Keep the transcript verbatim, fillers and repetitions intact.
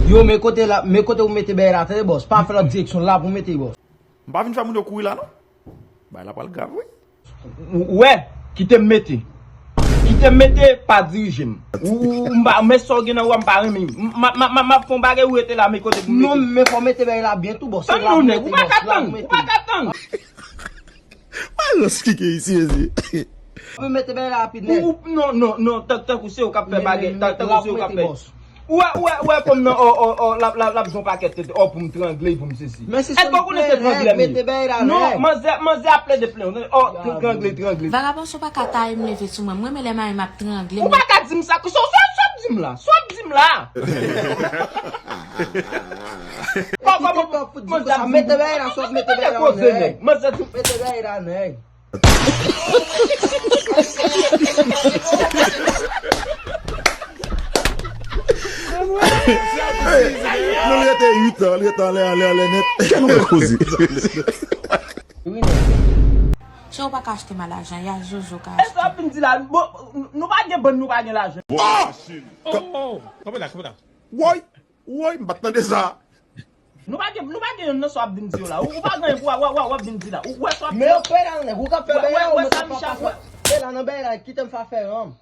Yo, men kote la, men kote ou mete bagay la, tande bòs. Pa fè lòt direksyon la pou mete bòs. M pa vin fè moun yo kouri la, non. Bagay la pral grav, wi. Ou wè, kite m mete. Kite m mete, pa dirije m. Ou, ou, m pa, men sa w gen nan ou a, m pa renmen. M, m, m, m, m ap fè yon bagay, ou rete la, men kote pou m mete. Non, men fò mete bagay la byen tou, bòs. Tann non, nèg, ou pa ka tann, ou pa ka tann. Mwen rans kike isi, ezi. Ou mete bagay la rapid, nèg. Ou, ou, non, non, non, tank, tank ou se ou k ap fè bagay, tank, tank ou se ou k ap fè. Ou wè, ou wè, ou wè kòm nan, ò, ò, ò, l ap, l ap, l ap jwenn pakèt tete, ò, pou m trangle, pou m sesi. Èske w konnen se trangle m ye? Non, manzè, manzè ap plede plenyen. Ò, trangle, trangle. Vagabon, si w pa ka taye m leve sou mwen, m renmen lè mayi m ap trangle m. Ou pa ka di m sa, sa, sa, sa w ap di m la? Sa w ap di m la? Kòman, kòman, manzè ap di m, mete bagay la, sa w ap mete bagay la, nèg. Manzè di m mete bagay la, nèg. Hey, nou rete uit an, rete anlè, anlè, anlè nèt. Kè nou koze. Wi, nèg. Si w pa ka achte m a lajan, y a Jojo ka achte. Èske w ap vin di la? Bon, nou pa gen bann, nou pa gen lajan. Oh! Oh, oh, oh. Kanpe la, kanpe la. Woy, woy, m pa t tande sa. Nou pa gen, nou pa gen yonn nan sa w ap vin di yo la. Ou, ou pa gen pou w, w, w, w ap vin di la. Ou wè sa w ap di. Men yo pè la, nèg, ou ka pè bagay la, ou mwen sa m chak wè. Pè la nan bagay la, kite m fa fè ranm.